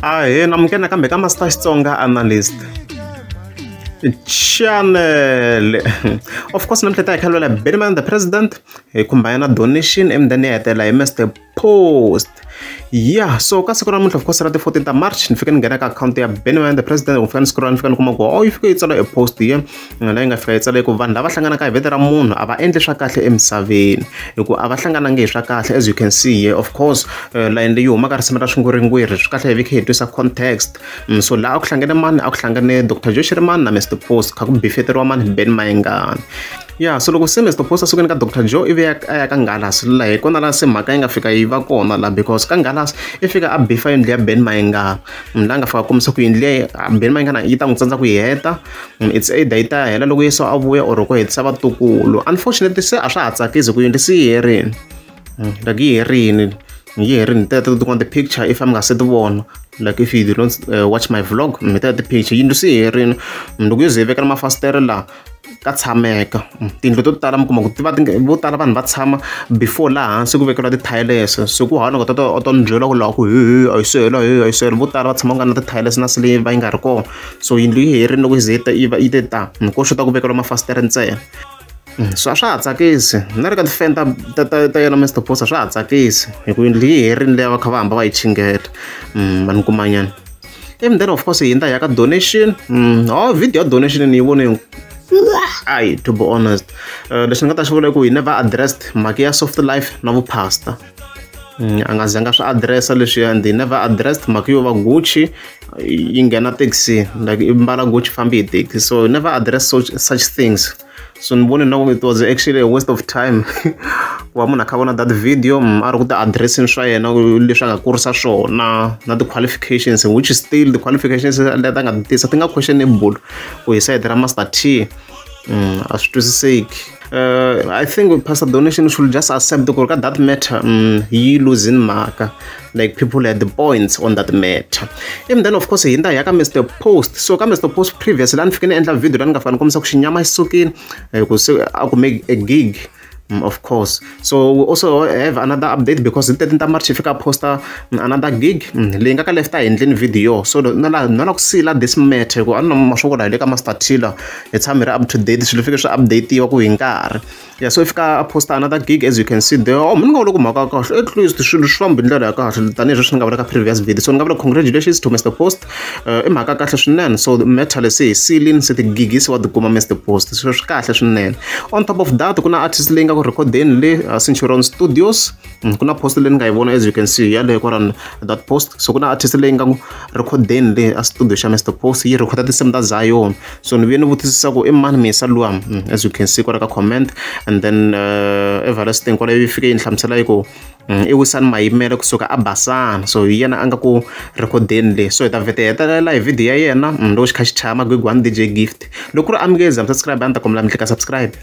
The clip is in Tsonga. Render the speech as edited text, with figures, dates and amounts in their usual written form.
Ahee, namukela nakambe ka Master Xitsonga Analyst Channel. Of course, namuntlha ta hi kha lwela Benny Mayengani the President hi khumba na donation emudeni ya hetelela hi Mr Post. Yeah, so ka siku ra namuntlha of course ra ti 14 ta March ni fike ni nghena ka account ya Benny Mayengani the President, ni fika ni scroll ni fika ni kuma ku oh yi fike yi tsala e post ye leyi nga fika yi tsala ku vanhu lava hlanganaka hi vito ra munhu a va endli swa kahle emisaveni hi ku a va hlanganangi hi swa kahle. As you can see here, of course line leyi humaka risimu ra swingwiringwiri swi kahle hi vike hi twisa context. So laha a ku hlangane mani, a ku hlangane Dr. Joe Shirimani na Mr Post, kha ku bifeteriwa mani Benny Mayengani. Yeah, so loko se Mr Post a sukeni ka Dr. Joe ivi a ya ka Ngalas, laha hi kona laha se mhaka yi nga fika yi va kona la, because ka Ngalas i fika a bifa yindlu ya Benny Mayengani, laha nga fika a kombisa ku yindlu ya Benny Mayengani yi ta n'wi tsandza ku yi heta, it's either yi ta hela loko Yesu a vuya or ku hetisa vatukulu. Unfortunately se a swa ha tsakisi ku yindlu se yi herini, like yi herini teto tin'wana ti-picture if mi nga se ti vona, like if you don't watch my vlog mi ta ti-picture yindlu se yi herini. Loko yo ze yi vekela mafasitere laha ka tshameka, tiyindlu to tala mi kuma ku ti va vo tala vanhu va tshama before laha hansi ku vekeriwa ti-tiles, so ku hava loko u ta ni byela ku laha ku he a yi se hela, he a yi se hela, vo tala va tshama ku nga na ti-tiles na se leyi va yi nga ri kona. So yindlu yi herini loko yi ze yi va yi te ta ko xota ku vekeriwa mafasitere ntsena. So a swa ha tsakisi na ri ka ti-fan ta yena Mr Post a swa ha tsakisi hi ku yindlu yi herini leyi va kha va hamba va yi chingeta ma ni kumanyana. Even then of course hi hundza hi ya ka donation. Oh video ya donation ni yi vone ai, to be honest lexi ni nga ta xi vula i ku he never addressed mhaka ya soft life na vuphasta. A nga zanga swi addressa leswiya, and he never addressed mhaka yo va Gucci yi nghena taxi, like i mbala Gucci fambi hi taxi, so he never addressed such things. So ni vone na it was actually a waste of time ku va munhu a kha vona that video a ri ku ti addressing swa yena leswi a nga kurisa swona na ti-qualifications, which is still the qualifications leti a nga ti tisa ti nga questionable ku hi side ra Master T. A swi twisiseki. I think Pastor Donation should just accept ku ka that matter yi losing mhaka, like people had the points on that matter. And then of course hi hundza hi ya ka Mr Post. So ka Mr Post previously laha ni fike ni endla video laha ni nga fika ni kombisa ku xinyama xi sukile ku se a kume a gig. Of course. So we also have another update because the 13th March if you post another gig leyi nga ka left a endleni video. So na la ku sila this matter ku a na maswoko la hi le ka Master T la hi tshame ri up to date, swilo fike swi update-iwa ku hi nkarhi. Yeah, so if ka post another gig as you can see there, oh mina nga vula ku mhaka kahle, at least swilo swi fambi ndlela ya kahle tanihileswi ni nga vula ka previous video. So ni nga vula congratulations to Mr Post, i mhaka kahle swinene. So matter lesi hi silini se tigigisi wa tikuma Mr Post, swilo swi kahle swinene. On top of that ku na artist leyi nga ku recordeni le Centurion Studios, ku na post leyi ni nga yi vona as you can see yaleyo kwalano that post. So ku na artist leyi nga ku recordeni le a studio xa Mr Post yi recorda tinsimu ta Zion. So ni vuye ni vutisisa ku i mani Misa luwa, as you can see kwala ka comment. And then Everlasting kwala yi fike yi ni hlamusela yi ku i Wisani Mayimele kusuka a Basana, so hi yena a nga ku recordeni le. So hi ta vhete hetelela hi video ya yena loko xi kha xi chaya Magwigwani DJ Gift. Loko ku ri amukeza mi subscribe, a ni ta kombela mi tlika subscribe.